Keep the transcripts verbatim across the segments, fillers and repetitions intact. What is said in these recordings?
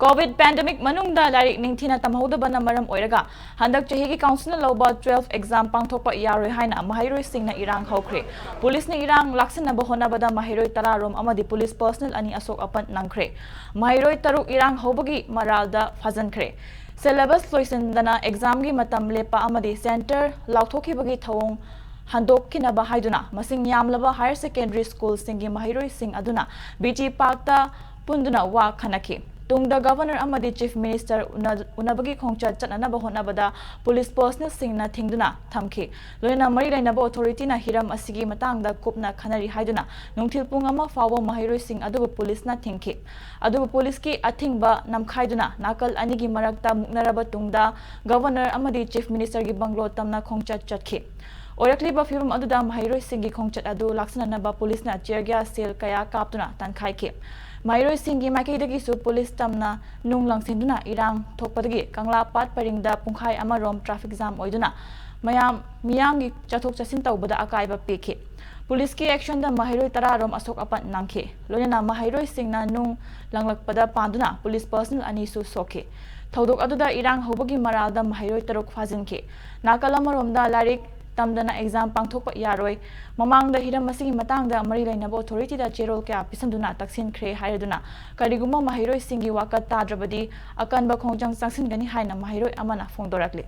COVID pandemic ꯃꯅꯨꯡꯗ ꯂꯥꯏꯔꯤꯛ ꯅꯤꯡꯊꯤꯅ ꯇꯝꯍꯧꯗꯕꯅ ꯃꯔꯝ ꯑꯣꯏꯔꯒ ꯍꯟꯗꯛ ꯆꯍꯤꯒꯤ ꯀꯥꯎꯟꯁꯤꯜꯅ ꯂꯧꯕ ꯇꯨꯋꯦꯜꯐ ꯑꯦꯛꯖꯥꯝ ꯄꯥꯡꯊꯣꯛꯄ ꯌꯥꯔꯣꯏ ꯍꯥꯏꯅ ꯃꯍꯩꯔꯣꯏꯁꯤꯡꯅ ꯏꯔꯥꯡ ꯍꯧꯈ꯭ꯔꯦ꯫ ꯄꯨꯂꯤꯁꯅ ꯏꯔꯥꯡ ꯂꯥꯛꯁꯤꯟꯅꯕ ꯍꯣꯠꯅꯕꯗ ꯃꯍꯩꯔꯣꯏ ꯇꯔꯥ ꯔꯣꯝ ꯑꯃꯗꯤ ꯄꯨꯂꯤꯁ ꯄꯔꯁꯅꯦꯜ ꯑꯅꯤ ꯑꯁꯣꯛ ꯑꯄꯟ ꯅꯪꯈ꯭ꯔꯦ꯫ ꯃꯍꯩꯔꯣꯏ ꯇꯔꯨꯛ ꯏꯔꯥꯡ ꯍꯧꯕꯒꯤ ꯃꯔꯥꯜꯗ ꯐꯥꯖꯤꯟꯈ꯭ꯔꯦ꯫ ꯁꯦꯂꯦꯕꯁ ꯂꯣꯏꯁꯤꯟꯗꯅ ꯑꯦꯛꯖꯥꯝꯒꯤ ꯃꯇꯝ ꯂꯦꯞꯄ ꯑꯃꯗꯤ ꯁꯦꯟꯇꯔ ꯂꯥꯎꯊꯣꯛꯈꯤꯕꯒꯤ ꯊꯧꯑꯣꯡ ꯍꯟꯗꯣꯛꯈꯤꯅꯕ ꯍꯥꯏꯗꯨꯅ ꯃꯁꯤꯡ ꯌꯥꯝꯂꯕ ꯍꯥꯌꯔ ꯁꯦꯀꯦꯟꯗꯔꯤ ꯁ꯭ꯀꯨꯜꯁꯤꯡꯒꯤ ꯃꯍꯩꯔꯣꯏꯁꯤꯡ ꯑꯗꯨꯅ ꯕꯤ ꯇꯤ ꯄꯥꯔꯛꯇ ꯄꯨꯟꯗꯨꯅ ꯋꯥ ꯈꯟꯅꯈꯤ꯫ ꯇꯨꯡꯗ ꯒꯚꯔꯅꯔ ꯑꯃꯗꯤ ꯆꯤꯐ ꯃꯤꯅꯤꯁꯇꯔ ꯎꯅ-, ꯎꯅꯕꯒꯤ ꯈꯣꯡꯆꯠ ꯆꯠꯅꯅꯕ ꯍꯣꯠꯅꯕꯗ ꯄꯨꯂꯤꯁ ꯄꯔꯁꯅꯦꯜꯁꯤꯡꯅ ꯊꯤꯡꯗꯨꯅ ꯊꯝꯈꯤ꯫ ꯂꯣꯏꯅꯅ ꯃꯔꯤ ꯂꯩꯅꯕ ꯑꯣꯊꯣꯔꯤꯇꯤꯅ ꯍꯤꯔꯝ ꯑꯁꯤꯒꯤ ꯃꯇꯥꯡꯗ ꯀꯨꯞꯅ ꯈꯟꯅꯔꯤ ꯍꯥꯏꯗꯨꯅ ꯅꯨꯡꯊꯤꯜ ꯄꯨꯡ ꯑꯃ ꯐꯥꯎꯕ ꯃꯍꯩꯔꯣꯏꯁꯤꯡ ꯑꯗꯨꯕꯨ ꯄꯨꯂꯤꯁꯅ ꯊꯤꯡꯈꯤ꯫ ꯑꯗꯨꯕꯨ ꯄꯨꯂꯤꯁꯀꯤ ꯑꯊꯤꯡꯕ ꯅꯝꯈꯥꯏꯗꯨꯅ ꯅꯥꯀꯜ ꯑꯅꯤꯒꯤ ꯃꯔꯛꯇ ꯃꯨꯛꯅꯔꯕ ꯇꯨꯡꯗ ꯒꯚꯔꯅꯔ ꯑꯃꯗꯤ ꯆꯤꯐ ꯃꯤꯅꯤꯁꯇꯔꯒꯤ ꯕꯪꯒ꯭ꯂꯣ ꯇꯝꯅ ꯈꯣꯡꯆꯠ ꯆꯠꯈꯤ꯫ ꯑꯣꯏꯔꯛꯂꯤꯕ ꯐꯤꯕꯝ ꯑꯗꯨꯗ ꯃꯍꯩꯔꯣꯏꯁꯤꯡꯒꯤ ꯈꯣꯡꯆꯠ ꯑꯗꯨ ꯂꯥꯛꯁꯤꯟꯅꯅꯕ ꯄꯨꯂꯤꯁꯅ tear gas shell ꯀꯌꯥ ꯀꯥꯞꯇꯨꯅ ꯇꯥꯟꯈꯥꯏꯈꯤ꯫ ꯃꯍꯩꯔꯣꯏꯁꯤꯡꯒꯤ ꯃꯥꯏꯀꯩꯗꯒꯤꯁꯨ ꯄꯨꯂꯤꯁ ꯇꯝꯅ ꯅꯨꯡ ꯂꯪꯁꯤꯟꯗꯨꯅ ꯏꯔꯥꯡ ꯊꯣꯛꯄꯗꯒꯤ ꯀꯪꯂꯥꯄꯥꯠ ꯄꯔꯤꯡꯗ ꯄꯨꯡꯈꯥꯏ ꯑꯃꯔꯣꯝ traffic jam ꯑꯣꯏꯗꯨꯅ ꯃꯌꯥꯝ, ꯃꯤꯌꯥꯝꯒꯤ ꯆꯠꯊꯣꯛ ꯆꯠꯁꯤꯟ ꯇꯧꯕꯗ ꯑꯀꯥꯏꯕ ꯄꯤꯈꯤ꯫ ꯄꯨꯂꯤꯁꯀꯤ actionꯗ ꯃꯍꯩꯔꯣꯏ ꯇꯔꯥ ꯔꯣꯝ ꯑꯁꯣꯛ ꯑꯄꯟ ꯅꯪꯈꯤ꯫ ꯂꯣꯏꯅꯅ ꯃꯍꯩꯔꯣꯏꯁꯤꯡꯅ ꯅꯨꯡ ꯂꯪꯂꯛꯄꯗ ꯄꯥꯟꯗꯨꯅ ꯄꯨꯂꯤꯁ ꯄꯔꯁꯅꯦꯜ ꯑꯅꯤꯁꯨ ꯁꯣꯛꯈꯤ꯫ ꯊꯧꯗꯣꯛ ꯑꯗꯨꯗ ꯏꯔꯥꯡ ꯍꯧꯕꯒꯤ ꯃꯔꯥꯜꯗ ꯃꯍꯩꯔꯣꯏ ꯇꯔꯨꯛ ꯐꯥꯖꯤꯟꯈꯤ꯫ ꯅꯥꯀꯜ ꯑꯃꯔꯣꯝꯗ ꯂꯥꯏꯔꯤꯛ ꯇꯝꯗꯅ ꯑꯦꯛꯖꯥꯝ ꯄꯥꯡꯊꯣꯛꯄ ꯌꯥꯔꯣꯏ꯫ ꯃꯃꯥꯡꯗ ꯍꯤꯔꯝ ꯑꯁꯤꯒꯤ ꯃꯇꯥꯡꯗ ꯃꯔꯤ ꯂꯩꯅꯕ ꯑꯣꯊꯣꯔꯤꯇꯤꯗ ꯆꯦꯔꯣꯜ ꯀꯌꯥ ꯄꯤꯁꯤꯟꯗꯨꯅ ꯇꯛꯁꯤꯟꯈ꯭ꯔꯦ ꯍꯥꯏꯔꯗꯨꯅ ꯀꯔꯤꯒꯨꯝꯕ ꯃꯍꯩꯔꯣꯏꯁꯤꯡꯒꯤ ꯋꯥꯀꯠ ꯇꯥꯗ꯭ꯔꯕꯗꯤ ꯑꯀꯟꯕ ꯈꯣꯡꯖꯪ ꯆꯪꯁꯤꯟꯒꯅꯤ ꯍꯥꯏꯅ ꯃꯍꯩꯔꯣꯏ ꯑꯃꯅ ꯐꯣꯡꯗꯣꯔꯛꯂꯤ꯫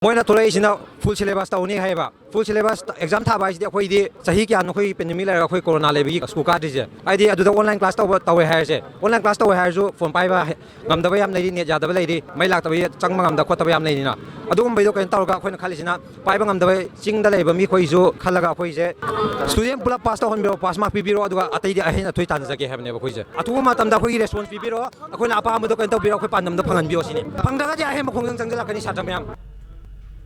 ꯃꯣꯏꯅ ꯊꯣꯛꯂꯛꯏꯁꯤꯅ full syllabus ꯇꯧꯅꯤ ꯍꯥꯏꯌꯦꯕ꯫ Full syllabus exam ꯊꯥꯕ ꯍꯥꯏꯁꯤꯗꯤ ꯑꯩꯈꯣꯏꯗꯤ ꯆꯍꯤ ꯀꯌꯥꯅꯣ ꯑꯩꯈꯣꯏ pandemic ꯂꯩꯔꯒ ꯑꯩꯈꯣꯏ corona ꯂꯩꯕꯒꯤ school ꯀꯥꯗ꯭ꯔꯤꯁꯦ꯫ ꯍꯥꯏꯗꯤ ꯑꯗꯨꯗ online class ꯇꯧꯕ, ꯇꯧꯋꯦ ꯍꯥꯏꯔꯁꯦ, online class ꯇꯧꯋꯦ ꯍꯥꯏꯔꯁꯨ phone ꯄꯥꯏꯕ ꯍꯦ-, ꯉꯝꯗꯕ ꯌꯥꯝ ꯂꯩꯔꯤ, net ꯌꯥꯗꯕ ꯂꯩꯔꯤ, ꯃꯩ ꯂꯥꯛꯇꯕꯒꯤ ꯆꯪꯕ ꯉꯝꯗ ꯈꯣꯠꯇꯕ ꯌꯥꯝ ꯂꯩꯔꯤꯅ꯫ ꯑꯗꯨꯒꯨꯝꯕꯩꯗꯣ ꯀꯩꯅꯣ ꯇꯧꯔꯒ ꯑꯩꯈꯣꯏꯅ ꯈꯜꯂꯤꯁꯤꯅ ꯄꯥꯏꯕ ꯉꯝꯗꯕ ꯆꯤꯡꯗ ꯂꯩꯕ ꯃꯤꯈꯣꯏꯁꯨ ꯈꯜꯂꯒ ꯑꯩꯈꯣꯏꯁꯦ student ꯄꯨꯂꯞ pass ꯇꯧꯍꯟꯕꯤꯔꯣ, pass mark ꯄꯤꯕꯤꯔꯣ, ꯑꯗꯨꯒ ꯑꯇꯩꯗꯤ ꯑꯍꯦꯟ ꯑꯊꯣꯏ ꯇꯥꯟꯅꯖꯒꯦ ꯍꯥꯏꯕꯅꯦꯕ ꯑꯩꯈꯣꯏꯁꯦ꯫ ꯑꯊꯨꯕ ꯃꯇꯝꯗ ꯑꯩꯈꯣꯏꯒꯤ response ꯄꯤꯕꯤꯔꯣ, ꯑꯩꯈꯣꯏꯅ ꯑꯄꯥꯝꯕꯗꯣ ꯀꯩꯅꯣ ꯇꯧꯕꯤꯔꯣ, ꯑꯩꯈꯣꯏ ꯄꯥꯟꯗꯝꯗꯣ ꯐꯪꯍꯟꯕꯤꯌꯣ ꯁꯤꯅꯤ꯫ ꯐꯪꯗ꯭ꯔꯒꯗꯤ ꯑꯍꯦꯟꯕ ꯈꯣꯡꯖꯪ ꯆꯪꯁꯤꯜꯂꯛꯀꯅꯤ ꯁꯥꯇ꯭ꯔ ꯃꯌꯥꯝ꯫